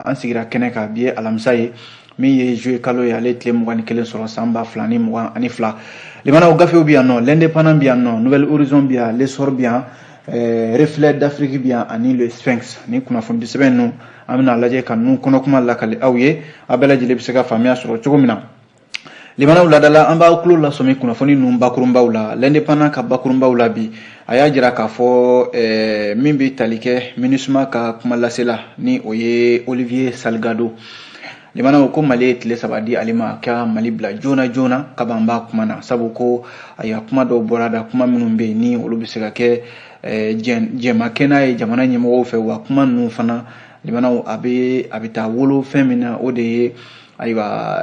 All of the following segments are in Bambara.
An sigira kɛnɛ kan bi ye alamisa ye, min ye juillet kalo ye, ale tile 21 sɔrɔ san 2022. Limanaw, gafew bɛ yan nɔ, L'Indépendant bɛ yan nɔ, Nouvel Horizon bɛ yan, L'Essor bɛ yan, Reflet d'Afrique bɛ yan ani Le Sphinx. Ni kunnafoni sɛbɛn ninnu, an bɛna lajɛ ka ninnu kɔnɔkuma lakali aw ye, aw bɛɛ lajɛlen bɛ se ka faamuya sɔrɔ cogo min na. Limanaw, ladala an b'aw tulo lasɔmi kunnafoni ninnu bakurunbaw la. L'Indépendant ka bakurunbaw la bi, a y'a jira k'a fɔ min bɛ tali kɛ MINUSMA ka kuma lasela, ni o ye Olivier Salgado. Limanaw, ko Mali ye tile 3 di ale ma ka Mali bila joona joona ka ban b'a kuma na, sabu ko ayiwa, kuma dɔw bɔra da, kuma minnu bɛ yen ni olu bɛ se ka kɛ jɛmakɛnɛ ye jamana ɲɛmɔgɔw fɛ. Wa kuma ninnu fana, limanaw, a bɛ taa wolo fɛn min na, o de ye ayiwa,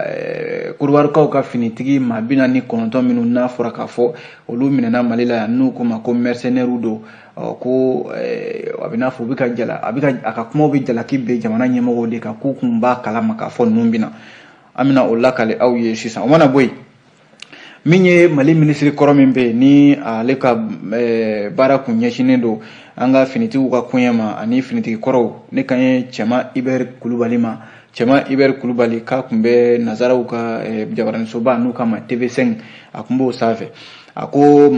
Kodiwarikaw ka finitigi maa 49 minnu n'a fɔra k'a fɔ olu minɛna Mali la yan, n'u ko ma ko mercenaires don. Ko a bɛ n'a fɔ u bɛ ka jala, a bɛ ka a ka kumaw bɛ jalaki bɛ jamana ɲɛmɔgɔw de kan, k'u kun b'a kalama k'a fɔ ninnu bɛna. An bɛna o lakale aw ye sisan. O mana bɔ yen, min ye Mali minisiri kɔrɔ min bɛ yen, ni ale ka baara kun ɲɛsinnen don an ka finitigiw ka koɲɛ ma ani finitigi kɔrɔw, ne kan ye Cɛma Ibɛri Kulubali ma. Cɛma Ibɛri Kulubali k'a kun bɛ nazaraw ka jabaranisoba n'u kama TV5, a kun b'o sanfɛ. A ko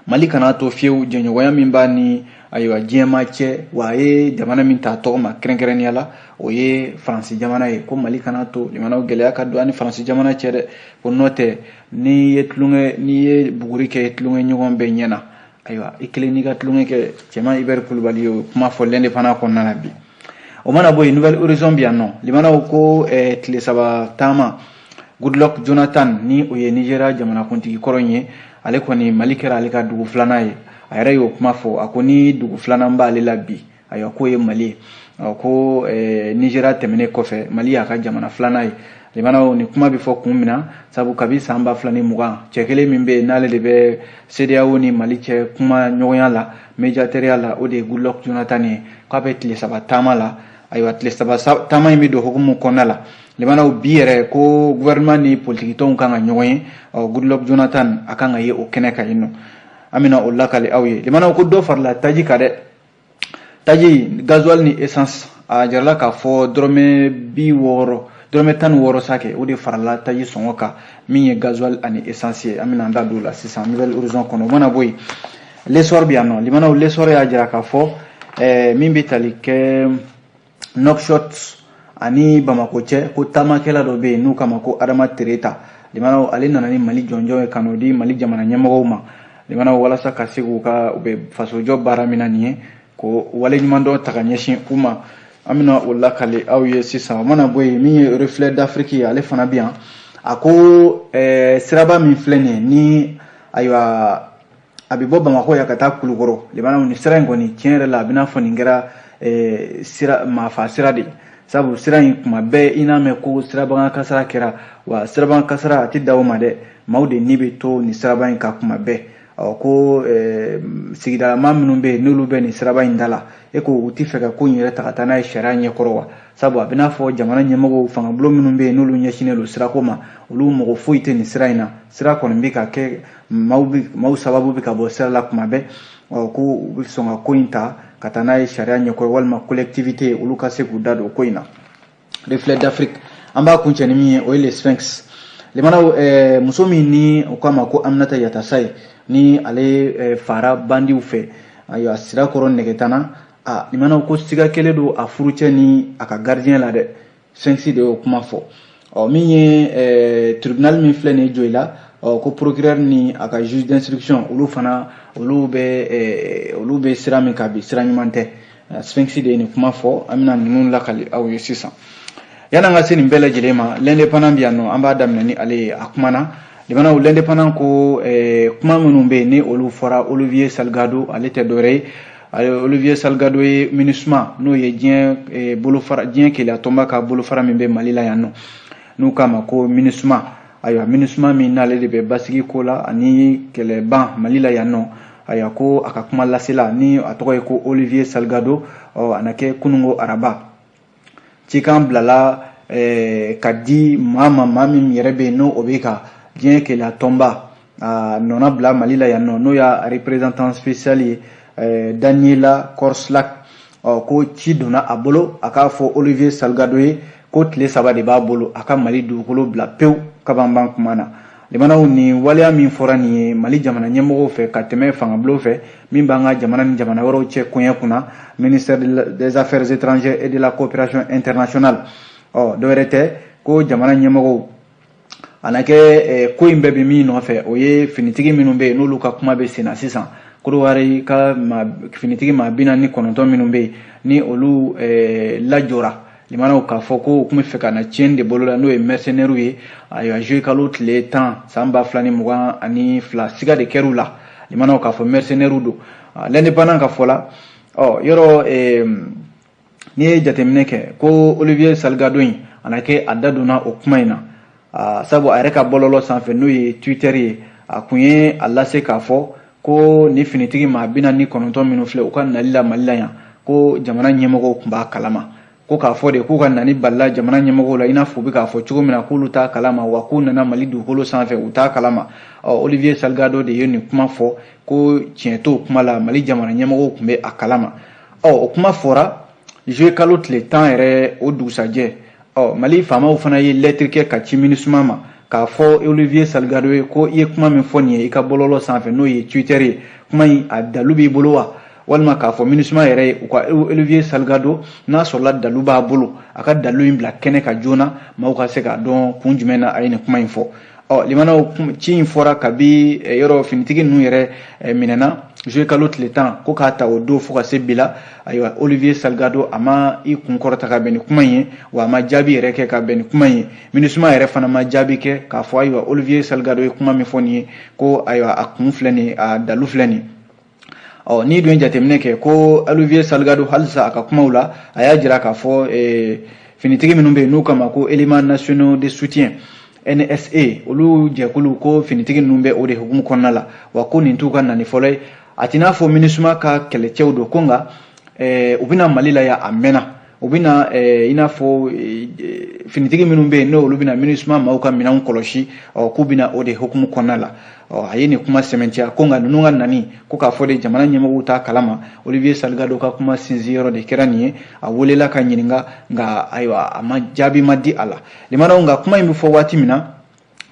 Mali kana to fiyewu jɛɲɔgɔnya min b'a ni ayiwa diɲɛma cɛ, wa a ye jamana min ta tɔgɔ ma kɛrɛnkɛrɛnnenya la, o ye Faransi jamana ye. Ko Mali kana to jamanaw gɛlɛya ka don ani Faransi jamana cɛ dɛ. Ko n'o tɛ, n'i ye tulonkɛ, n'i ye buguri kɛ tulonkɛ ɲɔgɔn bɛɛ ɲɛ na, ayiwa, i kelen n'i ka tulonkɛ kɛ. Cɛman Ibɛri Kulubali ye o kuma fɔ L'Indépendant kɔnɔna na bi. O mana bɔ yen, Nouvel Horizon bɛ yan nɔ. Limanaw, ko tile 3 taama Goodluck Jonathan, ni o ye Nigéria jamanakuntigi kɔrɔ in ye, ale kɔni Mali kɛra ale ka dugu filanan ye. A yɛrɛ y'o kuma fɔ, a ko ni dugu filanan b'ale la bi, ayiwa, k'o ye Mali ye. Ko Nigéria tɛmɛnen kɔfɛ, Mali y'a ka jamana filanan ye. Limanaw, nin kuma bɛ fɔ kun min na, sabu kabi san 2020, cɛ kelen min bɛ yen n'ale de bɛ CEDEAO ni Mali cɛ kuma ɲɔgɔnya la, médiateur la, o de ye Goodluck Jonathan ye, k'a bɛ tile 3 taama la. Ayiwa, tile 3 taama in bɛ don hukumu kɔnɔna la. Limanaw, bi yɛrɛ ko gouvernement ni politikitɔnw kan ka ɲɔgɔn ye. Ɔ, Goodluck Jonathan a kan ka ye o kɛnɛ kan yen nɔ, an bɛna o lakale aw ye. Limanaw, ko dɔ farala taji kan dɛ, taji gasoil ni essence. A jirala k'a fɔ dɔrɔmɛ 60, dɔrɔmɛ 16 sa kɛ, o de farala taji sɔngɔ kan, min ye gasoil ani essence ye. An bɛna an da don o la sisan Nouvel Horizon kɔnɔ. O mana bɔ yen, L'Essor bɛ yan nɔ. Limanaw, L'Essor y'a jira k'a fɔ min bɛ tali kɛ Nouakchott ani Bamako cɛ, ko taamakɛla dɔ bɛ yen n'u kama ko Adama Tereta. Limanaw, ale nana ni Mali jɔnjɔn ye ka n'o di Mali jamana ɲɛmɔgɔw ma. Limanaw, walasa ka se k'u ka u bɛ fasojɔ baara min na nin ye, ko waleɲumandɔn ta ka ɲɛsin u ma, an bɛna o lakale aw ye sisan. O mana bɔ yen, min ye Reflet d'Afrique ye, ale fana bɛ yan. A ko siraba min filɛ nin ye, ni ayiwa a bɛ bɔ Bamakɔ yan ka taa Kulukɔrɔ, limanaw, nin sira in kɔni, tiɲɛ yɛrɛ la, a bɛna fɔ nin kɛra sira maafa sira de ye, sabu sira in kuma bɛɛ i n'a mɛn ko sirabakan kasara kɛra. Wa sirabakan kasara a tɛ da o ma dɛ, maaw de ni bɛ to nin siraba in kan kuma bɛɛ. Ɔ, ko sigidalama minnu bɛ yen n'olu bɛ nin siraba in da la, e ko u ti fɛ ka ko in yɛrɛ ta ka taa n'a ye sariya ɲɛkɔrɔ wa? Sabu a bɛ n'a fɔ jamana ɲɛmɔgɔw, fangabulon minnu bɛ yen n'olu ɲɛsinnen don sirako ma, olu mɔgɔ foyi tɛ nin sira in na. Sira kɔni bɛ ka kɛ maaw bɛ maaw sababu bɛ ka bɔ sira la kuma bɛɛ. Ɔ, ko u bɛ sɔn ka ko in ta ka taa n'a ye sariya ɲɛkɔrɔ, walima collectivité olu ka se k'u da don ko in na. Reflet d'Afrique, an b'a kuncɛ ni min ye, o ye Le Sphinx. Limanaw, muso min ni o k'a ma ko Aminata Yatasayi, ni ale fara bandiw fɛ, ayiwa, Sirakɔrɔ Nɛgɛtana a, limanaw, ko siga kɛlen don a furucɛ ni a ka gardien la dɛ. Sphinx de y'o kuma fɔ. Ɔ, min ye tribunal min filɛ nin ye Joyila, ɔ, ko procureur ni a ka juge d'instruction, olu fana olu bɛ sira min kan bi, sira ɲuman tɛ. Sphinx de ye nin kuma fɔ. An bɛna ninnu lakali aw ye sisan. Yan'an ka se nin bɛɛ lajɛlen ma, L'Indépendant bɛ yan nɔ, an b'a daminɛ ni ale ye. A kumana, limanaw, L'Indépendant ko kuma minnu bɛ yen ni olu fɔra Olivier Salgado, ale tɛ dɔwɛrɛ ye, Olivier Salgado ye MINUSMA, n'o ye diɲɛ bolofara, diɲɛ keleya tɔnba ka bolofara min bɛ Mali la yan nɔ, n'u k'a ma ko MINUSMA. Ayiwa, MINUSMA min n'ale de bɛ basigi ko la ani kɛlɛban Mali la yan nɔ, ayiwa, ko a ka kuma lasela ni a tɔgɔ ye ko Olivier Salgado. Ɔ, a na kɛ kununko araba, cikan bilala ka di maa ma, maa min yɛrɛ bɛ yen n'o o bɛ ka diɲɛ keleya tɔnba a nɔna bila Mali la yan nɔ, n'o y'a représentant spécial ye, Daniela Korslak. Ɔ, Ɔ ko ci donna a bolo a k'a fɔ Olivier Salgado ye ko tile 3 de b'a bolo a ka Mali dugukolo bila pewu kabanban kuma na. Limanaw, nin waleya min fɔra nin ye Mali jamana ɲɛmɔgɔw fɛ ka tɛmɛ fangabulon fɛ min b'an ka jamana ni jamana wɛrɛw cɛ koɲɛ kunna, ministère des Affaires étrangères et de la coopération internationale. Ɔ dɔwɛrɛ tɛ ko jamana ɲɛmɔgɔw a na kɛ ko in bɛɛ bɛ min nɔfɛ, o ye finitigi minnu bɛ yen n'olu ka kuma bɛ sen na sisan, Kodowari ka finitigi maa 49 minnu bɛ yen ni olu lajɔra. Limanaw, k'a fɔ ko u tun bɛ fɛ ka na tiɲɛni de bolo la, n'o ye mercenaires ye. Ayiwa, juillet kalo tile 10 san 2022, siga de kɛr'u la. Limanaw, k'a fɔ mercenaires don, L'Indépendant ka fɔ la. Ɔ yɔrɔ n'i ye jateminɛ kɛ ko Olivier Salgado in a na kɛ a da donna o kuma in na, sabu a yɛrɛ ka bɔlɔlɔ sanfɛ, n'o ye Twitter ye, a kun ye a lase k'a fɔ ko ni finitigi maa 49 minnu filɛ, u ka nali la Mali la yan, ko jamana ɲɛmɔgɔw tun b'a kalama. Ko k'a fɔ de k'u ka nani balila jamana ɲɛmɔgɔw la, i n'a fɔ u bɛ k'a fɔ cogo min na k'olu t'a kalama, wa k'u nana Mali dugukolo sanfɛ, u t'a kalama. Ɔ Olivier Salgado de ye nin kuma fɔ ko tiɲɛ t'o kuma la, Mali jamana ɲɛmɔgɔw tun bɛ a kalama. Ɔ o kuma fɔra juillet kalo tile 10 yɛrɛ, o dugusajɛ, ɔ Mali faamaw fana ye lɛtiri kɛ ka ci MINUSMA ma k'a fɔ Olivier Salgado ye ko i ye kuma min fɔ nin ye i ka bɔlɔlɔ sanfɛ, n'o ye Twitter ye, kuma in a dalu b'i bolo wa? Walima k'a fɔ MINUSMA yɛrɛ ye u ka Olivier Salgado, n'a sɔrɔla dalu b'a bolo, a ka dalu in bila kɛnɛ kan joona, maaw ka se k'a dɔn kun jumɛn na a ye nin kuma in fɔ. Ɔ limanaw, ci in fɔra kabi yɔrɔ finitigi ninnu yɛrɛ minɛna juillet kalo tile 10, ko k'a ta o don fo ka se bi la, ayiwa, Olivier Salgado a ma i kun kɔrɔta ka bɛn ni kuma in ye, wa a ma jaabi yɛrɛ kɛ ka bɛn ni kuma in ye. MINUSMA yɛrɛ fana ma jaabi kɛ k'a fɔ ayiwa, Olivier Salgado ye kuma min fɔ nin ye, ko ayiwa, a kun filɛ nin ye, a dalu filɛ nin ye. Ɔ n'i dun ye jateminɛ kɛ ko Olivier Salgado, halisa a ka kumaw la, a y'a jira k'a fɔ finitigi minnu bɛ yen n'u kama ko Éléments nationaux de soutien, NSA, olu jɛkulu, ko finitigi ninnu bɛ o de hukumu kɔnɔna la, wa ko nin t'u ka nani fɔlɔ ye. A t'i n'a fɔ MINUSMA ka kɛlɛcɛw don, ko nka u bɛna Mali la yan a mɛnna, u bɛna i n'a fɔ finitigi minnu bɛ yen n'olu bɛna MINUSMA maaw ka minɛnw kɔlɔsi. Ɔ k'u bɛna o de hukumu kɔnɔna la. Ɔ a ye nin kuma sɛmɛntiya ko nka ninnu ka nani, ko k'a fɔ de jamana ɲɛmɔgɔw t'a kalama, Olivier Salgado ka kuma sinsin yɔrɔ de kɛra nin ye. A welela ka ɲininka, nka ayiwa, a ma jaabi ma di a la. Limanaw, nka kuma in bɛ fɔ waati min na,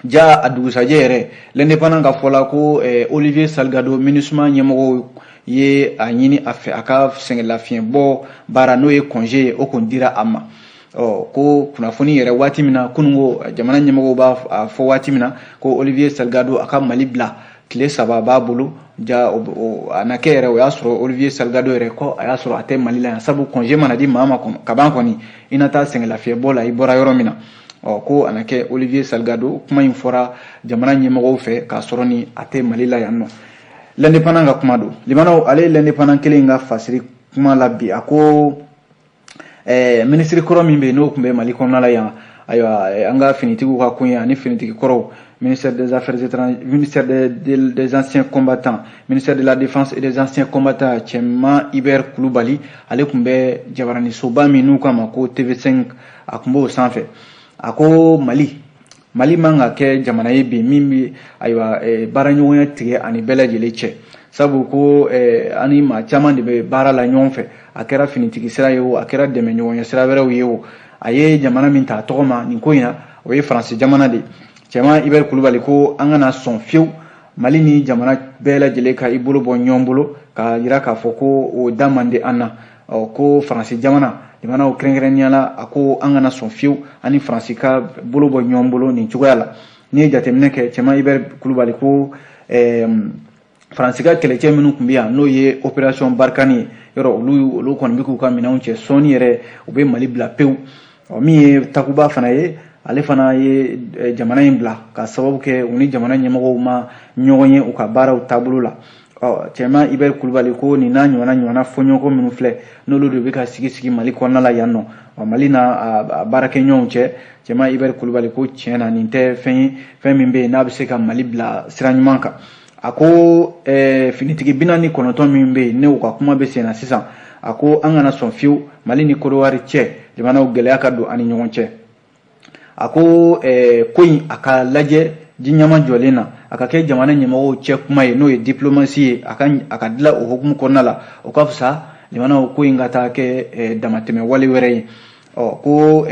ja a dugusajɛ yɛrɛ, L'Indépendant ka fɔ la ko Olivier Salgado, MINUSMA ɲɛmɔgɔw ye a ɲini a fɛ a ka sɛgɛnlafiɲɛbɔ baara, n'o ye congé ye, o kun dira a ma. Ɔ ko kunnafoni yɛrɛ waati min na kununko jamana ɲɛmɔgɔw b'a fɔ waati min na ko Olivier Salgado a ka Mali bila, tile 3 b'a bolo, ja a na kɛ yɛrɛ, o y'a sɔrɔ Olivier Salgado yɛrɛ ko a y'a sɔrɔ a tɛ Mali la yan, sabu congé mana di maa ma kaban kɔni, i na taa sɛgɛnlafiɲɛbɔ la i bɔra yɔrɔ min na. Ɔ ko a na kɛ Olivier Salgado, kuma in fɔra jamana ɲɛmɔgɔw fɛ k'a sɔrɔ ni a tɛ Mali la yan nɔ. L'Indépendant ka kuma don. Limanaw, ale ye L'Indépendant kelen in ka fasiri kuma la bi, a ko minisiri kɔrɔ min bɛ yen n'o tun bɛ Mali kɔnɔna la yan, ayiwa, an ka finitigiw ka koɲɛ ani finitigi kɔrɔw, ministère des Affaires étrangères, ministère des Anciens combattants, ministère de la Défense et des Anciens combattants, Cɛman Hubert Kulubali, ale tun bɛ jabaranisoba min n'u k'a ma ko TV5, a tun b'o sanfɛ. A ko Mali man ka kɛ jamana ye bi min bɛ, ayiwa, baaraɲɔgɔnya tigɛ ani bɛɛ lajɛlen cɛ, sabu ko ani maa caman de bɛ baara la ɲɔgɔn fɛ, a kɛra finitigi sira ye o, a kɛra dɛmɛɲɔgɔnya sira wɛrɛw ye o. A ye jamana min ta a tɔgɔ ma nin ko in na, o ye Faransi jamana de ye. Cɛman Hubert Kulubali ko an kana sɔn fiyewu Mali ni jamana bɛɛ lajɛlen ka i bolo bɔ ɲɔgɔn bolo k'a jira k'a fɔ ko o da man di an na. Ɔ ko Faransi jamanaw kɛrɛnkɛrɛnnenya la, a ko an kana sɔn fiyewu ani Faransi ka bolo bɔ ɲɔgɔn bolo nin cogoya la. N'i ye jateminɛ kɛ, Cɛman Hubert Kulubali ko Faransi ka kɛlɛcɛ minnu tun bɛ yan, n'o ye opération Barkhane ye, yɔrɔ olu kɔni bɛ k'u ka minɛnw cɛ sɔɔni yɛrɛ, u bɛ Mali bila pewu. Ɔ min ye Takuba fana ye, ale fana ye jamana in bila ka sababu kɛ u ni jamana ɲɛmɔgɔw ma ɲɔgɔn ye u ka baaraw taabolo la. Ɔ Cɛman Hubert Kulubali ko nin n'a ɲɔgɔnna fɔɲɔgɔnkɔ minnu filɛ, n'olu de bɛ ka sigi sigi Mali kɔnɔna la yan nɔ, ɔ Mali n'a baarakɛɲɔgɔnw cɛ, Cɛman Hubert Kulubali ko tiɲɛ na nin tɛ fɛn ye, fɛn min bɛ yen n'a bɛ se ka Mali bila sira ɲuman kan. A ko finitigi 49 min bɛ yen, n'u ka kuma bɛ sen na sisan, a ko an kana sɔn fiyewu Mali ni Kodowari cɛ jamanaw gɛlɛya ka don an ni ɲɔgɔn cɛ. A ko ko in a ka lajɛ ji ɲama jɔlen na, a ka kɛ jamana ɲɛmɔgɔw cɛ kuma ye, n'o ye diplomatie ye, a ka dilan o hukumu kɔnɔna la, o ka fisa. limanaw ko in ka taa kɛ damatɛmɛ wale wɛrɛ ye. Ɔ ko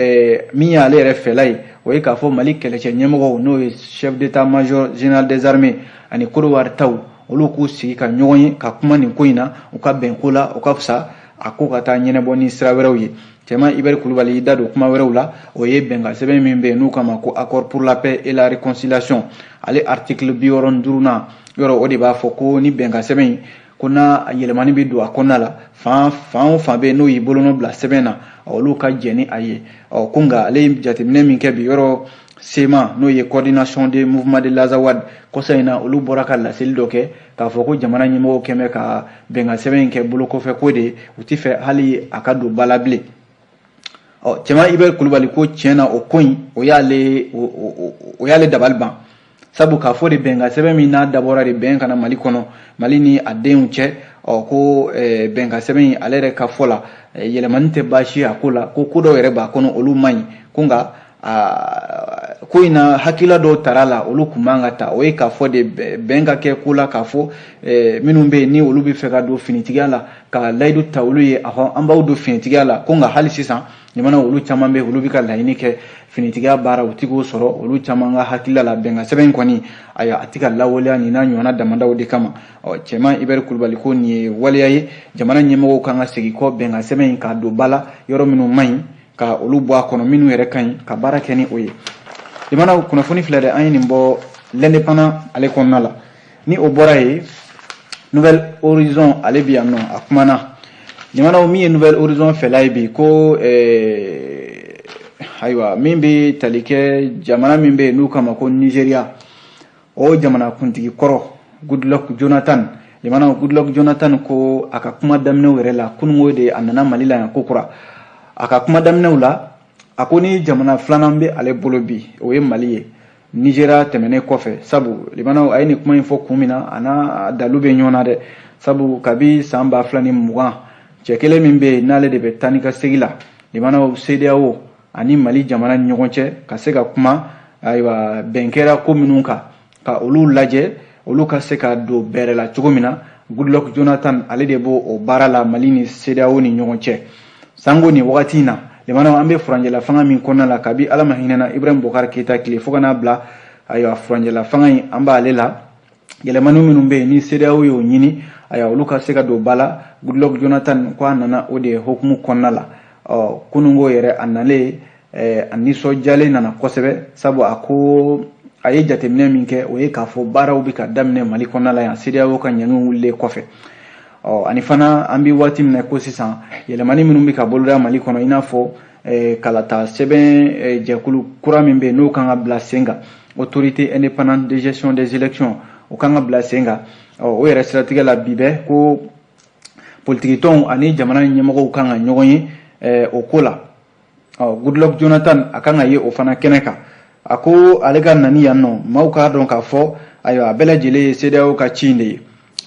min y'ale yɛrɛ fɛla ye, o ye k'a fɔ Mali kɛlɛcɛ ɲɛmɔgɔw, n'o ye chef d'état-major général des armées ani Côte taw, olu k'u sigi ka ɲɔgɔn ye ka kuma nin ko in na, u ka bɛn ko la, o ka fisa a ko ka taa ɲɛnabɔ ni sira wɛrɛw ye. Cɛman Ibɛri Kulubali y'i da don kuma wɛrɛw la, o ye bɛnkan sɛbɛn min bɛ yen n'u k'a ma ko accord pour la paix et la réconciliation, ale article 65nan yɔrɔ, o de b'a fɔ ko ni bɛnkan sɛbɛn in ko n'a yɛlɛmani bɛ don a kɔnɔna la, fan fan o fan bɛ yen n'o y'i bolonɔ bila sɛbɛn na, olu ka jɛn ni a ye. Ɔ ko nka ale ye jateminɛ min kɛ bi yɔrɔ, CMA, n'o ye Coordination des mouvements de l'Azawad, kɔsa in na olu bɔra ka laseli dɔ kɛ k'a fɔ ko jamana ɲɛmɔgɔw kɛn bɛ ka bɛnkan sɛbɛn in kɛ bolokɔfɛ ko de ye, u ti fɛ hali a ka don ba la bilen. Ɔ Cɛman Ibɛri Kulubali ko tiɲɛ na, o ko in o y'ale dabali ban, sabu k'a fɔ de bɛnkan sɛbɛn min n'a dabɔra de bɛn kana Mali kɔnɔ, Mali ni a denw cɛ, ɔ ko bɛnkan sɛbɛn in, ale yɛrɛ ka fɔ la, yɛlɛmani tɛ baasi ye a ko la, ko ko dɔw yɛrɛ b'a kɔnɔ olu man ɲi, ko nka ko in na hakilila dɔw tara la, olu kun man ka ta. O ye k'a fɔ de bɛn ka kɛ ko la, k'a fɔ minnu bɛ yen ni olu bɛ fɛ ka don finitigiya la, ka layidu ta olu ye, ahɔn, an b'aw don finitigiya la, ko nka hali sisan jamana olu caman bɛ, olu bɛ ka laɲini kɛ finitigiya baara, u ti k'o sɔrɔ. Olu caman ka hakilila la, bɛnkan sɛbɛn in kɔni, ayiwa, a ti ka lawaleya nin n'a ɲɔgɔnna damadaw de kama. Ɔ Cɛman Ibɛri Kulubali ko nin ye waleya ye, jamana ɲɛmɔgɔw kan ka segin kɔ bɛnkan sɛbɛn in k'a don ba la, yɔrɔ minnu man ɲi ka olu bɔ a kɔnɔ, minnu yɛrɛ ka ɲi ka baara kɛ ni o ye. Jamana kunnafoni filɛ dɛ, an ye nin bɔ L'Indépendant ale kɔnɔna la. Ni o bɔra yen, Nouvel Horizon ale bi yan nɔ, a kumana jamanaw min ye Nouvel Horizon fɛla ye bi, ko ayiwa, min bɛ tali kɛ jamana min bɛ yen n'u kama ko Nigéria, o jamana kuntigi kɔrɔ Goodluck Jonathan. Jamana Goodluck Jonathan ko a ka kuma daminɛw yɛrɛ la kununko de a nana Mali la yan ko kura, a ka kuma daminɛw la, a ko ni jamana filanan bɛ ale bolo bi, o ye Mali ye Nigéria tɛmɛnen kɔfɛ. Sabu limanaw, a ye nin kuma in fɔ kun min na, a n'a dalu bɛ ɲɔgɔn na dɛ, sabu kabi san 2020, cɛ kelen min bɛ yen n'ale de bɛ taa ni ka segin la limanaw CEDEAO ani Mali jamana ni ɲɔgɔn cɛ, ka se ka kuma, ayiwa, bɛn kɛra ko minnu kan, ka olu lajɛ, olu ka se ka don bɛrɛ la cogo min na, Goodluck Jonathan ale de b'o o baara la Mali ni CEDEAO ni ɲɔgɔn cɛ. Sango nin wagati in na, limanaw, an bɛ furanjɛla fanga min kɔnɔna la, kabi Ala ma hinɛna Ibrahim Boubacar Keita tile fo ka n'a bila, ayiwa, furanjɛla fanga in an b'ale la, yɛlɛmani minnu bɛ yen ni CEDEAO y'o ɲini, ayiwa, olu ka se ka don ba la, Goodluck Jonathan ko a nana o de hukumu kɔnɔna la. Ɔ kununko yɛrɛ a nalen, a nisɔndiyalen nana kosɛbɛ, sabu a ko a ye jateminɛ min kɛ, o ye k'a fɔ baaraw bɛ ka daminɛ Mali kɔnɔna la yan CEDEAO ka ɲangiw wulilen kɔfɛ. Ɔ ani fana an bɛ waati min na ko sisan, yɛlɛmani minnu bɛ ka boloda Mali kɔnɔ, i n'a fɔ kalata sɛbɛn jɛkulu kura min bɛ yen n'o kan ka bila sen kan, Autorité indépendante de gestion des élections, o kan ka bila sen kan. Ɔ o yɛrɛ siratigɛ la bi bɛɛ ko politikitɔnw ani jamana ɲɛmɔgɔw kan ka ɲɔgɔn ye o ko la. Ɔ Goodluck Jonathan a kan ka ye o fana kɛnɛ kan. A ko ale ka nani yan nɔ, maaw k'a dɔn k'a fɔ, ayiwa, a bɛɛ lajɛlen ye CEDEAO ka ci in de ye,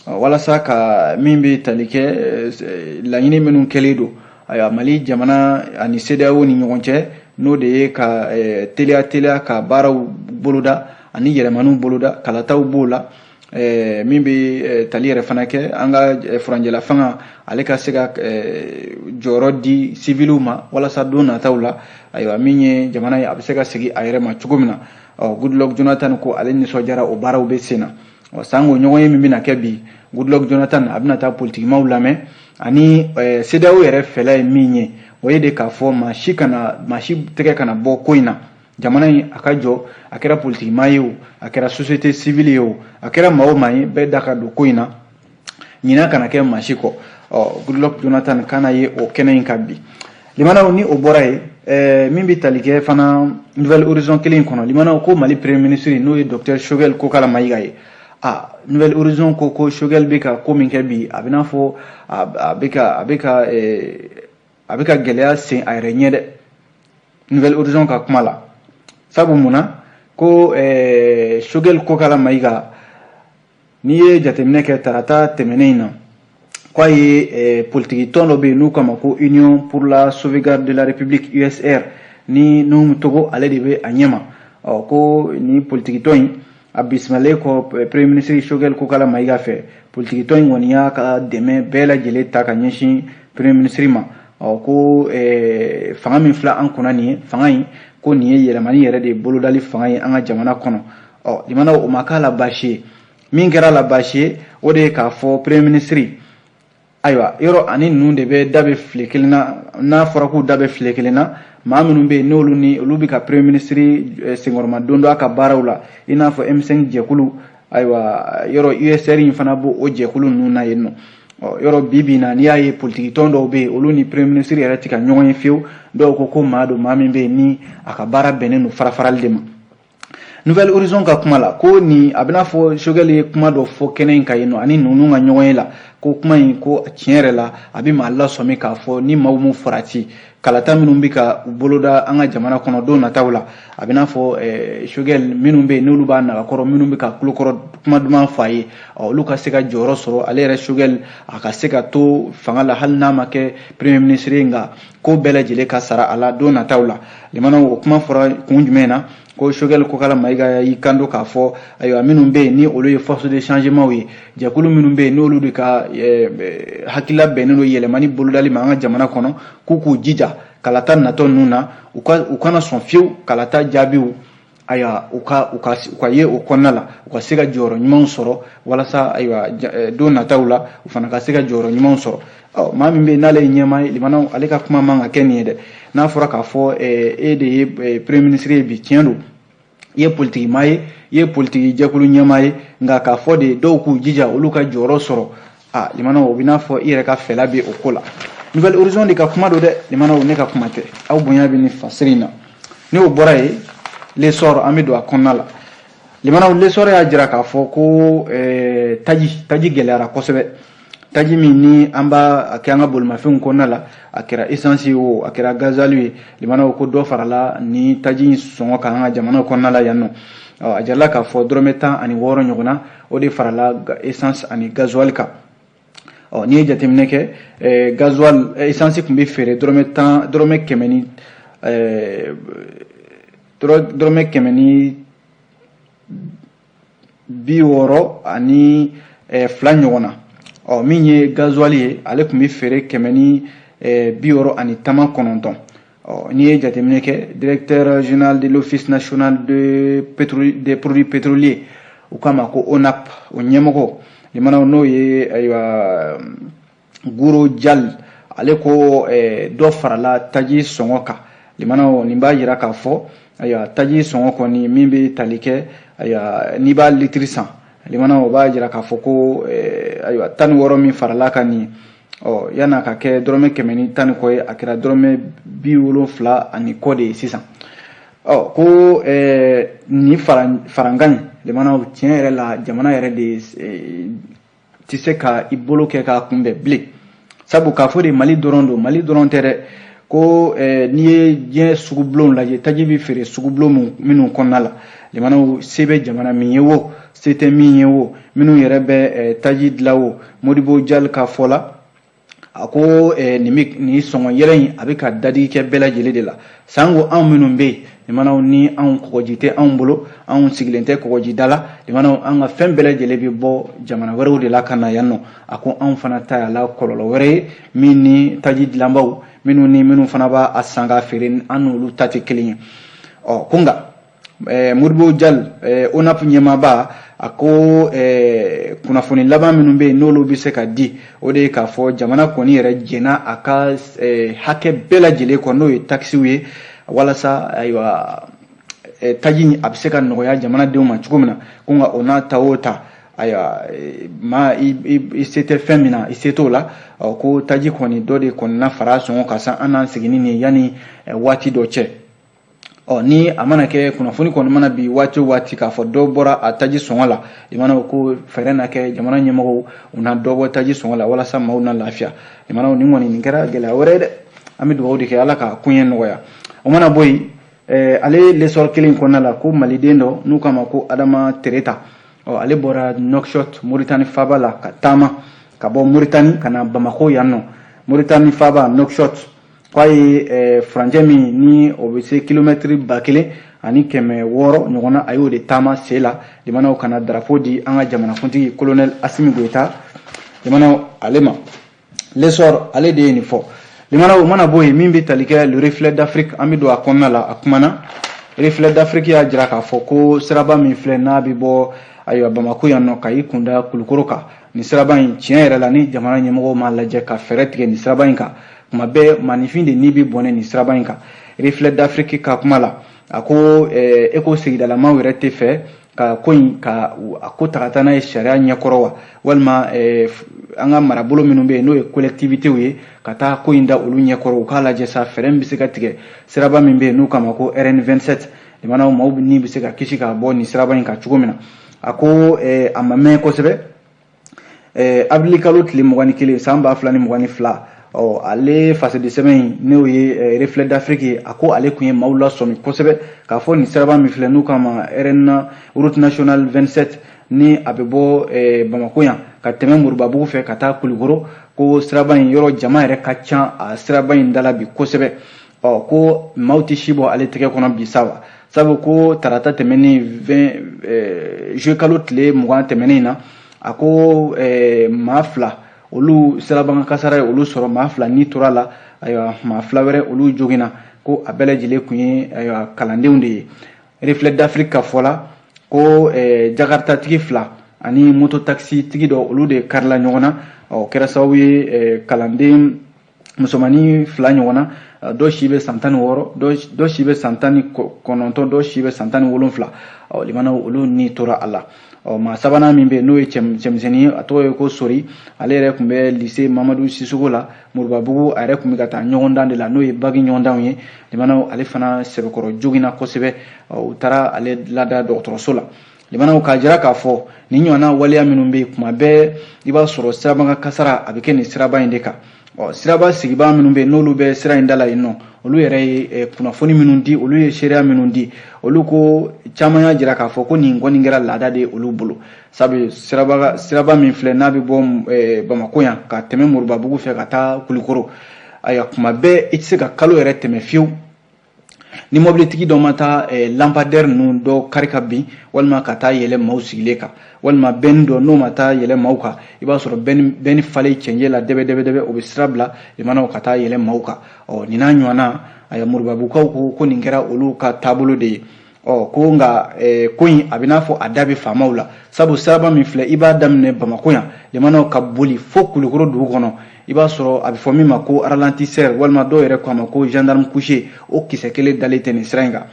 walasa ka min bɛ tali kɛ laɲini minnu kɛlen don, ayiwa, Mali jamana ani CEDEAO ni ɲɔgɔn cɛ, n'o de ye ka teliya teliya ka baaraw boloda ani yɛlɛmaniw boloda, kalataw b'o la, min bɛ tali yɛrɛ fana kɛ an ka furanjɛla fanga ale ka se ka jɔyɔrɔ di civiliw ma, walasa don nataw la, ayiwa, min ye jamana ye, a bɛ se ka segin a yɛrɛ ma cogo min na. Ɔ Goodluck Jonathan ko ale nisɔndiyara, o baaraw bɛ sen na. Ɔ sango ɲɔgɔn ye min bɛna kɛ bi, Goodluck Jonathan a bɛna taa politikimaw lamɛn, ani CEDEAO yɛrɛ fɛla ye min ye, o ye de k'a fɔ maa si kana, maa si tɛgɛ kana bɔ ko in na, jamana in a ka jɔ, a kɛra politikimaa ye o, a kɛra société civile ye o, a kɛra maa o maa ye, bɛɛ da ka don ko in na, ɲinan kana kɛ maa si kɔ. Ɔ Goodluck Jonathan kana ye o kɛnɛ in kan bi. Limanaw, ni o bɔra yen, min bɛ tali kɛ fana Nouvel Horizon kelen in kɔnɔ, limanaw, ko Mali premier ministre, n'o ye docteur Choguel Kokala Mayiga ye, a Nouvel Horizon ko Choguel bɛ ka ko min kɛ bi, a bɛ n'a fɔ a bɛ ka gɛlɛya sen a yɛrɛ ɲɛ dɛ, Nouvel Horizon ka kuma la. Sabu mun na ko Choguel Kokala Mayiga, n'i ye jateminɛ kɛ tarata tɛmɛnen in na, k'a ye politiki tɔn dɔ bɛ yen n'u k'a ma ko Union pour la sauvegarde de la République, USR, ni Nouhoum Togo ale de bɛ a ɲɛma. Ɔ ko ni politiki tɔn in, A bisimilalen kɔ premier ministre Choguel Kokala Maïga fɛ, politikitɔn in kɔni y'a ka dɛmɛ bɛɛ lajɛlen ta ka ɲɛsin premier ministre ma. Ɔ ko fanga min filɛ an kunna nin ye, fanga in ko nin ye yɛlɛmani yɛrɛ de bolodali fanga ye an ka jamana kɔnɔ. Ɔ limanaw, o ma k'a la baasi ye. Min kɛra la baasi ye, o de ye k'a fɔ premier ministre, ayiwa, yɔrɔ ani ninnu de bɛ da bɛ file kelen na. N'a fɔra k'u da bɛ file kelen na, maa minnu bɛ yen, n'olu ni olu bɛ ka premier ministre senkɔrɔma don don a ka baaraw la, i n'a fɔ M5 jɛkulu, ayiwa, yɔrɔ USR in fana b'o o jɛkulu ninnu na yen nɔ. Ɔ yɔrɔ bi bi in na, n'i y'a ye politiki tɔn dɔw bɛ yen, olu ni premier ministre yɛrɛ tɛ ka ɲɔgɔn ye fiyewu. Dɔw ko ko maa don, maa min bɛ yen ni a ka baara bɛnnen don fara-farali de ma. Nouvel Horizon ka kuma la, ko nin a bɛna fɔ Choguel ye kuma dɔ fɔ kɛnɛ in kan yen nɔ ani ninnu ka ɲɔgɔn ye la, ko kuma in ko tiɲɛ yɛrɛ la, a bɛ maa lasɔmi k'a fɔ ni maaw m'u farati, kalata minnu bɛ ka u boloda an ka jamana kɔnɔ don nataw la, a bɛ n'a fɔ Choguel minnu bɛ yen n'olu b'a nagakɔrɔ, minnu bɛ ka tulokɔrɔ kuma duman fɔ a ye, olu ka se ka jɔyɔrɔ sɔrɔ, ale yɛrɛ Choguel a ka se ka to fanga la, hali n'a ma kɛ premier ministre ye, nka ko bɛɛ lajɛlen ka sara a la don nataw la. Limanaw, o kuma fɔra kun jumɛn na? Ko Choguel Kokala Maïga y'i kanto k'a fɔ, ayiwa, minnu bɛ yen ni olu ye force de changement ye, jɛkulu minnu bɛ yen n'olu de ka hakilila bɛnnen don yɛlɛmani bolodali ma an ka jamana kɔnɔ, k'u k'u jija kalata natɔ ninnu na, u kana sɔn fiyewu kalata jaabiw, ayiwa, u ka ye o kɔnɔna la, u ka se ka jɔyɔrɔ ɲumanw sɔrɔ, walasa, ayiwa, don nataw la, u fana ka se ka jɔyɔrɔ ɲumanw sɔrɔ. Ɔ maa min bɛ yen n'ale ye ɲɛmaa ye, limanaw, ale ka kuma man ka kɛ nin ye dɛ. N'a fɔra k'a fɔ e de ye premier ministre ye bi, tiɲɛ don, i ye politiki maa ye, i ye politiki jɛkulu ɲɛmaa ye, nka k'a fɔ de dɔw k'u jija olu ka jɔyɔrɔ sɔrɔ, a limanaw, o bɛ n'a fɔ i yɛrɛ ka fɛla bɛ o ko la. Nouvel Horizon de ka kuma don dɛ, limanaw, ne ka kuma tɛ. Aw bonya bɛ nin fasiri in na. Ni o bɔra yen, L'Essor, an bɛ don a kɔnɔna la. Limanaw, L'Essor y'a jira k'a fɔ ko taji gɛlɛyara kosɛbɛ. Taji min ni an b'a kɛ an ka bolimafɛnw kɔnɔna la, a kɛra essence ye o, a kɛra gasoil ye, limanaw, ko dɔ farala ni taji in sɔngɔ kan an ka jamana kɔnɔna la yan nɔ. A jirala k'a fɔ dɔrɔmɛ 16 ɲɔgɔn na, o de farala essence ani gasoil kan. Ɔ n'i ye jateminɛ kɛ, gasoil, essence tun bɛ feere dɔrɔmɛ 10, dɔrɔmɛ 100 ni dɔrɔmɛ 162 ɲɔgɔn na. Ɔ min ye gasoil ye, ale tun bɛ feere 169. Ɔ n'i ye jateminɛ kɛ, directeur général de l'Office national des produits pétroliers, u k'a ma ko ONAP, o ɲɛmɔgɔ, limanaw, n'o ye, ayiwa, Guro Jal, ale ko dɔ farala taji sɔngɔ kan. Limanaw, nin b'a jira k'a fɔ, ayiwa, taji sɔngɔ kɔni min bɛ tali kɛ, ayiwa, n'i b'a litiri san, limanaw, o b'a jira k'a fɔ ko, ayiwa, 16 min farala kan nin, ɔ yan'a ka kɛ dɔrɔmɛ 100 ni tan ni kɔ ye, a kɛra dɔrɔmɛ 70 ani kɔ de ye sisan. Ɔ ko nin farankan in, limanaw, tiɲɛ yɛrɛ la, jamana yɛrɛ de tɛ se ka i bolo kɛ k'a kunbɛn bilen, sabu k'a fɔ de Mali dɔrɔn don, Mali dɔrɔn tɛ dɛ. Ko n'i ye diɲɛ sugubulonw lajɛ, taji bɛ feere sugubulon minnu kɔnɔna la, limanaw, se bɛ jamana min ye o, se tɛ min ye o, minnu yɛrɛ bɛ taji dilan o, Modibo Jali ka fɔ la, a ko nin sɔngɔ yɛlɛ in, a bɛ ka dadigi kɛ bɛɛ lajɛlen de la, sango anw minnu bɛ yen, limanaw, ni anw kɔgɔji tɛ anw bolo, anw sigilen tɛ kɔgɔjida la. Limanaw, an ka fɛn bɛɛ lajɛlen bɛ bɔ jamana wɛrɛw de la ka na yan nɔ. A ko anw fana ta y'a la kɔlɔlɔ wɛrɛ ye min ni taji dilanbaw minnu ni minnu fana b'a san k'a feere, an n'olu ta tɛ kelen ye. Ɔ ko nka Modibo Jal, ONAP ɲɛmaaba, a ko kunnafoni laban minnu bɛ yen n'olu bɛ se ka di, o de ye k'a fɔ jamana kɔni yɛrɛ jɛnna a ka hakɛ bɛɛ lajɛlen kɔ, n'o ye takisiw ye, walasa, ayiwa, taji a bɛ se ka nɔgɔya jamanadenw ma cogo min na. Ko nka o n'a ta o ta, ayiwa, maa i se tɛ fɛn min na, i se t'o la. Ɔ ko taji kɔni, dɔ de kɔni na fara sɔngɔ kan sa, an n'an sigi ni nin ye yanni waati dɔ cɛ. Ɔ ni a mana kɛ, kunnafoni kɔni mana bi waati o waati k'a fɔ dɔ bɔra a taji sɔngɔ la, limanaw, ko fɛɛrɛ na kɛ, jamana ɲɛmɔgɔw u na dɔ bɔ taji sɔngɔ la walasa maaw na lafiya. Limanaw, nin kɔni nin kɛra gɛlɛya wɛrɛ ye dɛ. An bɛ dugawu de kɛ, Ala ka koɲɛ nɔgɔya. O mana bɔ yen, ale L'Essor kelen kɔnɔna la, ko maliden dɔ n'u k'a ma ko Adama Tereta, ɔ ale bɔra Nouakchott, Moritani faaba la, ka taama ka bɔ Moritani ka na Bamako yan nɔ. Moritani faaba Nouakchott, k'a ye furancɛ min ni o bɛ se kilomɛtiri 1000. ani 600 ɲɔgɔnna, a y'o de taama sen la limanaw ka na drapeau di an ka jamanakuntigi colonel Assimi Goïta limanaw ale ma. L'Essor ale de ye nin fɔ. Limanaw, o mana bɔ yen, min bɛ tali kɛ Le Reflet d'Afrique, an bɛ don a kɔnɔna la. A kumana, Reflet d'Afrique y'a jira k'a fɔ ko siraba min filɛ, n'a bɛ bɔ ayiwa Bamako yan nɔ ka i kunda Kulukoro kan, nin siraba in, tiɲɛ yɛrɛ la, ni jamana ɲɛmɔgɔw m'a lajɛ ka fɛɛrɛ tigɛ nin siraba in kan, tuma bɛɛ maaninfin de ni bɛ bɔnɛ nin siraba in kan. Reflet d'Afrique ka kuma la, a ko e ko sigidalamaw yɛrɛ tɛ fɛ ka ko in ka a ko ta ka taa n'a ye sariya ɲɛkɔrɔ wa, walima an ka marabolo minnu bɛ yen, n'o ye collectivités ye, ka taa ko in da olu ɲɛkɔrɔ, u k'a lajɛ sa fɛɛrɛ min bɛ se ka tigɛ siraba min bɛ yen n'u k'a ma ko RN 27, limanaw, maaw ni bɛ se ka kisi ka bɔ nin siraba in kan cogo min na. A ko a ma mɛn kosɛbɛ, avril kalo tile 21 san 2022, ɔ ale fasidi sɛbɛn in, n'o ye Reflet d'Afrique ye, a ko ale tun ye maaw lasɔmi kosɛbɛ k'a fɔ nin siraba min filɛ, n'u k'a ma RN, route nationale 27, ni a bɛ bɔ Bamako yan ka tɛmɛ Moribabugu fɛ ka taa Kulukoro, ko siraba in yɔrɔ jama yɛrɛ ka ca a siraba in da la bi kosɛbɛ. Ɔ ko maaw tɛ si bɔ ale tɛgɛ kɔnɔ bi sa wa, sabu ko tarata tɛmɛnen 20 juillet kalo tile 20 tɛmɛnen in na, a ko maa fila olu sirabakan kasara ye olu sɔrɔ, maa fila ni tora la, ayiwa maa fila wɛrɛ olu joginna, ko a bɛɛ lajɛlen tun ye ayiwa kalandenw de ye. Reflet d'Afrique ka fɔ la, ko jakarta tigi fila ani moto taxi tigi dɔ, olu de karila ɲɔgɔn na. O kɛra sababu ye kalanden musomannin fila ɲɔgɔn na, dɔ si bɛ san 16, dɔ si bɛ san 19, dɔ si bɛ san 17, ɔ limanaw, olu ni tora a la. Ɔ maa sabanan min bɛ yen, n'o ye cɛmisɛnnin ye, a tɔgɔ ye ko Sori, ale yɛrɛ tun bɛ lycée Mamadu Sisoko la Moribabugu, a yɛrɛ tun bɛ ka taa ɲɔgɔndan de la, n'o ye bac ɲɔgɔndanw ye. Limanaw, ale fana sɛbɛkɔrɔ joginna kosɛbɛ, u taara ale lada dɔgɔtɔrɔso la. Limanaw, k'a jira k'a fɔ nin ɲɔgɔnna waleya minnu bɛ yen, kuma bɛɛ i b'a sɔrɔ sirabakan kasara a bɛ kɛ nin siraba in de kan. Ɔ siraba sigibaa minnu bɛ yen, n'olu bɛ sira in da la yen nɔ, olu yɛrɛ ye kunnafoni minnu di, olu ye seereya minnu di, olu ko caman y'a jira k'a fɔ ko nin kɔni kɛra laada de ye olu bolo, sabu siraba min filɛ, n'a bɛ bɔ Bamako yan ka tɛmɛ Moribabugu fɛ ka taa Kulukoro, ayiwa kuma bɛɛ i tɛ se ka kalo yɛrɛ tɛmɛ fiyewu ni mobilitigi dɔ ma taa lampadaire ninnu dɔ kari ka bin, walima ka taa yɛlɛ maaw sigilen kan, walima bɛnni dɔ n'o ma taa yɛlɛ maaw kan, i b'a sɔrɔ bɛnni falen cɛncɛn la dɛbɛ dɛbɛ dɛbɛ, o bɛ sira bila limanaw ka taa yɛlɛ maaw kan. Ɔ nin n'a ɲɔgɔnna, ayiwa Moribabukaw ko ko nin kɛra olu ka taabolo de ye. Ɔ ko nka ko in a bɛ n'a fɔ a da bɛ faamaw la, sabu siraba min filɛ, i b'a daminɛ Bamako yan limanaw ka boli fo Kulukoro dugu kɔnɔ, i b'a sɔrɔ a bɛ fɔ min ma ko ralentisseur, walima dɔw yɛrɛ ko a ma ko gendarme couché, o kisɛ kelen dalen tɛ nin sira in kan.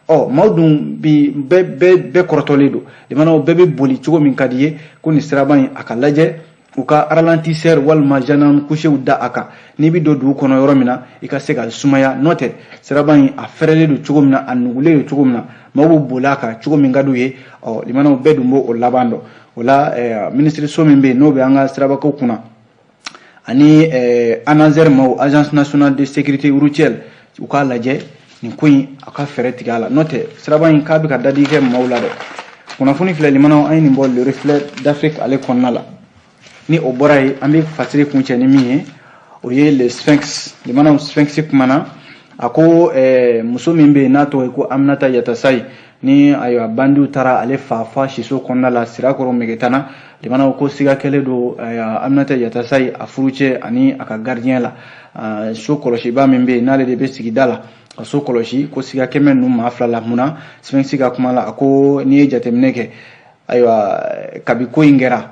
Ɔ maaw dun bi bɛɛ bɛɛ kɔrɔtɔlen don, limanaw, bɛɛ bɛ boli cogo min ka di ye. Ko nin siraba in a ka lajɛ, u ka ralentisseur walima gendarme couchéw da a kan, n'i bɛ don dugu kɔnɔ yɔrɔ min na, i ka se ka sumaya. N'o tɛ, siraba in a fɛrɛlen don cogo min na, a nugulen don cogo min na, maaw bɛ boli a kan cogo min ka d'u ye. Ɔ limanaw, bɛɛ dun b'o o laban dɔn. O la minisiriso min bɛ yen, n'o bɛ an ka sirabako kunna, ani ANASER maaw, Agence nationale de sécurité routière, u k'a lajɛ nin ko in, a ka fɛɛrɛ tigɛ a la. N'o tɛ, siraba in k'a bɛ ka dadigi kɛ maaw la dɛ. Kunnafoni filɛ limanaw, an ye nin bɔ Le Reflet d'Afrique ale kɔnɔna la. Ni o bɔra yen, an bɛ fasiri kuncɛ ni min ye, o ye Le Sphinx. Limanaw, Sphinx kumana, a ko muso min bɛ yen, n'a tɔgɔ ye ko Aminata Yatasayi, ni ayiwa bandiw taara ale fa fa siso kɔnɔna la Sirakɔrɔ Megetana, limanaw, ko siga kɛlen don Aminata Yatasayi a furucɛ ani a ka gardien la, so kɔlɔsiba min bɛ yen, n'ale de bɛ sigida la ka so kɔlɔsi, ko siga kɛmɛ ninnu maa fila la. Munna? Sphinx ka kuma la, a ko n'i ye jateminɛ kɛ, ayiwa kabi ko in kɛra,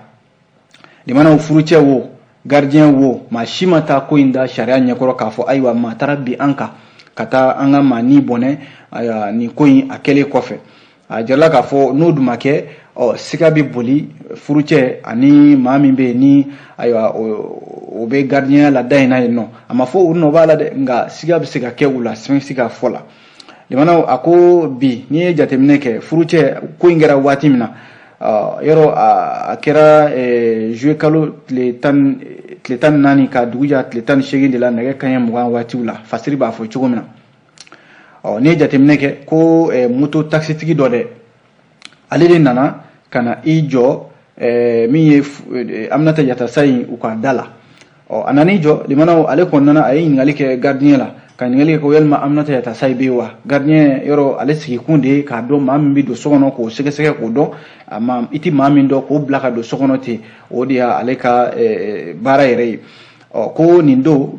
limanaw, furucɛ wo, gardien wo, maa si ma taa ko in da sariya ɲɛkɔrɔ k'a fɔ ayiwa maa taara bin an kan ka taa an ka maa ni bɔnɛ. Ayiwa nin ko in a kɛlen kɔfɛ, a jirala k'a fɔ n'o dun ma kɛ, ɔ siga bɛ boli furucɛ ani maa min bɛ yen, ni ayiwa o bɛ gardien la da in na yen nɔ. A ma fɔ u nɔ b'a la dɛ, nka siga bɛ se ka kɛ u la, Sphinx ka fɔ la. Limanaw, a ko bi n'i ye jateminɛ kɛ, furucɛ ko in kɛra waati min na, yɔrɔ a kɛra juillet kalo tile 14 ka dugu ja tile 18 de la, nɛgɛ kanɲɛ 20 waatiw la, fasiri b'a fɔ cogo min na. Ɔ n'i ye jateminɛ kɛ ko moto taxitigi dɔ dɛ, ale de nana ka na i jɔ min ye Aminata Yatasayi u ka da la. Ɔ a nan'i jɔ, limanaw, ale kɔni nana, a ye ɲininkali kɛ gardien la. Ka ɲininkali kɛ ko yalima Aminata Yatasayi bɛ yen wa? Gardien yɔrɔ ale sigikun de ye k'a dɔn maa min bɛ don so kɔnɔ, k'o sɛgɛsɛgɛ k'o dɔn, a ma i tɛ maa min dɔn k'o bila ka don so kɔnɔ ten, o de y'ale ka baara yɛrɛ ye. Ɔ ko nin don,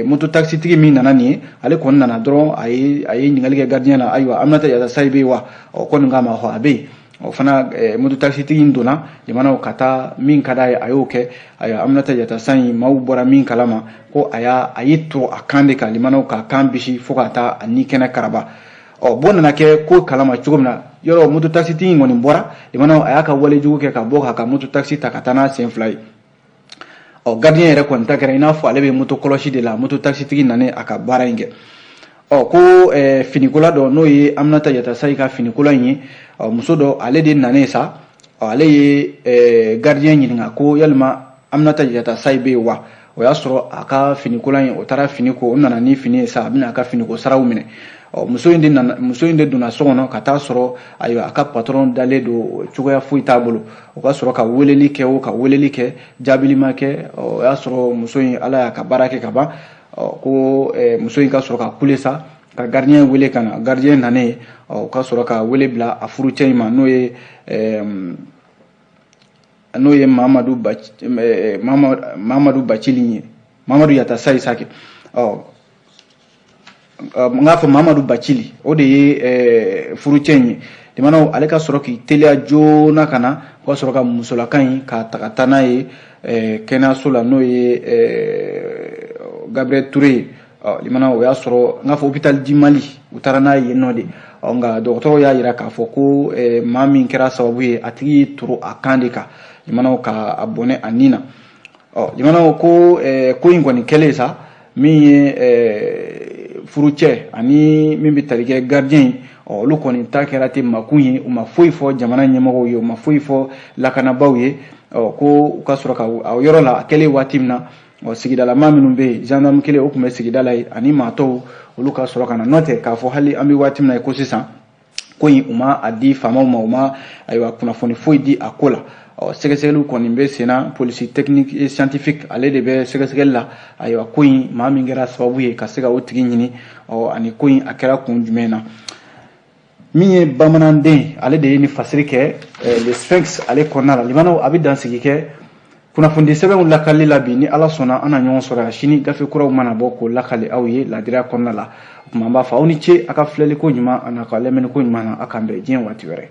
moto taxitigi min nana nin ye, ale kɔni nana dɔrɔn, a ye ɲininkali kɛ gardien la: ayiwa, Aminata Yatasayi bɛ yen wa? Ɔ ko nin k'a ma hɔ, a bɛ yen. O fana moto taxitigi in donna jamanaw ka taa min ka d'a ye, a y'o kɛ. Ayiwa, Aminata Yatasayi, maaw bɔra min kalama ko a y'a a ye to a kan de kan, limanaw ka kan bisi fo ka taa a ni kɛnɛ karaba. Ɔ bɔ nana kɛ ko kalama cogo min na, yɔrɔ moto taxitigi in kɔni bɔra limanaw, a y'a ka walejugu kɛ ka bɔ k'a ka moto taxi ta ka taa n'a sen fila ye. Ɔ gardien yɛrɛ kɔni ta kɛra i n'a fɔ ale bɛ moto kɔlɔsi de la, moto taxitigi nana a ka baara in kɛ. Ɔ ko finikola dɔ, n'o ye Aminata Yatasayi ka finikola in ye, ɔ muso dɔ ale de nanen sa. Ɔ ale ye gardien ɲininka ko yalima Aminata Yatasayi bɛ yen wa? O y'a sɔrɔ a ka finikola in, o taara fini ko, o nana ni fini ye sa, a bɛna a ka finiko saraw minɛ. Ɔ muso in de nana, muso in de donna so kɔnɔ ka taa sɔrɔ, ayiwa, a ka patron dalen don, cogoya foyi t'a bolo. O ka sɔrɔ ka weleli kɛ, o ka weleli kɛ, jaabili ma kɛ. O y'a sɔrɔ muso in, Ala y'a ka baara kɛ ka ban. Ɔ ko muso in ka sɔrɔ ka kule sa, ka gardien wele ka na. Gardien nanen, ɔ ka sɔrɔ ka wele bila a furucɛ in ma, n'o ye Mamadu Bacili ye, Mamadu Yatasayi Sake. Ɔ n k'a fɔ Mamadu Bacili, o de ye furucɛ in ye. Limanaw, ale ka sɔrɔ k'i teliya joona ka na, o ka sɔrɔ ka musolaka in k'a ta ka taa n'a ye kɛnɛyaso la, n'o ye Gabriel Touré ye. Ɔ limanaw, o y'a sɔrɔ n k'a fɔ hôpital du Mali, u taara n'a ye yen nɔ de. Ɔ nka dɔgɔtɔrɔw y'a jira k'a fɔ ko maa min kɛra sababu ye, a tigi y'i toro a kan de kan, limanaw, ka a bɔnɛ a nin na. Ɔ limanaw, ko ko in kɔni kɛlen sa, min ye furucɛ ani min bɛ tali kɛ gardien ye, ɔ olu kɔni ta kɛra ten makun ye. U ma foyi fɔ jamana ɲɛmɔgɔw ye, u ma foyi fɔ lakanabaaw ye. Ɔ ko u ka sɔrɔ ka a yɔrɔ la, a kɛlen waati min na, ɔ sigidalama minnu bɛ yen, gendarme kelen o tun bɛ sigida la yen, ani maa tɔw, olu ka sɔrɔ ka na. N'o tɛ k'a fɔ hali an bɛ waati min na i ko sisan, ko in u ma a di faamaw ma, u ma ayiwa kunnafoni foyi di a ko la. Ɔ sɛgɛsɛgɛliw kɔni bɛ sen na, police technique et scientifique ale de bɛ sɛgɛsɛgɛli la. Ayiwa, ko in maa min kɛra sababu ye, ka se ka o tigi ɲini, ɔ ani ko in a kɛra kun jumɛn na. Min ye bamananden, ale de ye nin fasiri kɛ Le Sphinx ale kɔnɔna la. Limanaw, a bɛ dansigi kɛ kunnafoni sɛbɛnw lakali la bi. Ni Ala sɔnna, an na ɲɔgɔn sɔrɔ yan sini, gafe kuraw mana bɔ k'o lakali aw ye ladiriya kɔnɔna la. O tuma an b'a fɔ aw ni ce a ka filɛliko ɲuman a n'a ka lamɛnni ko ɲuman na. A k'an bɛn diɲɛ waati wɛrɛ.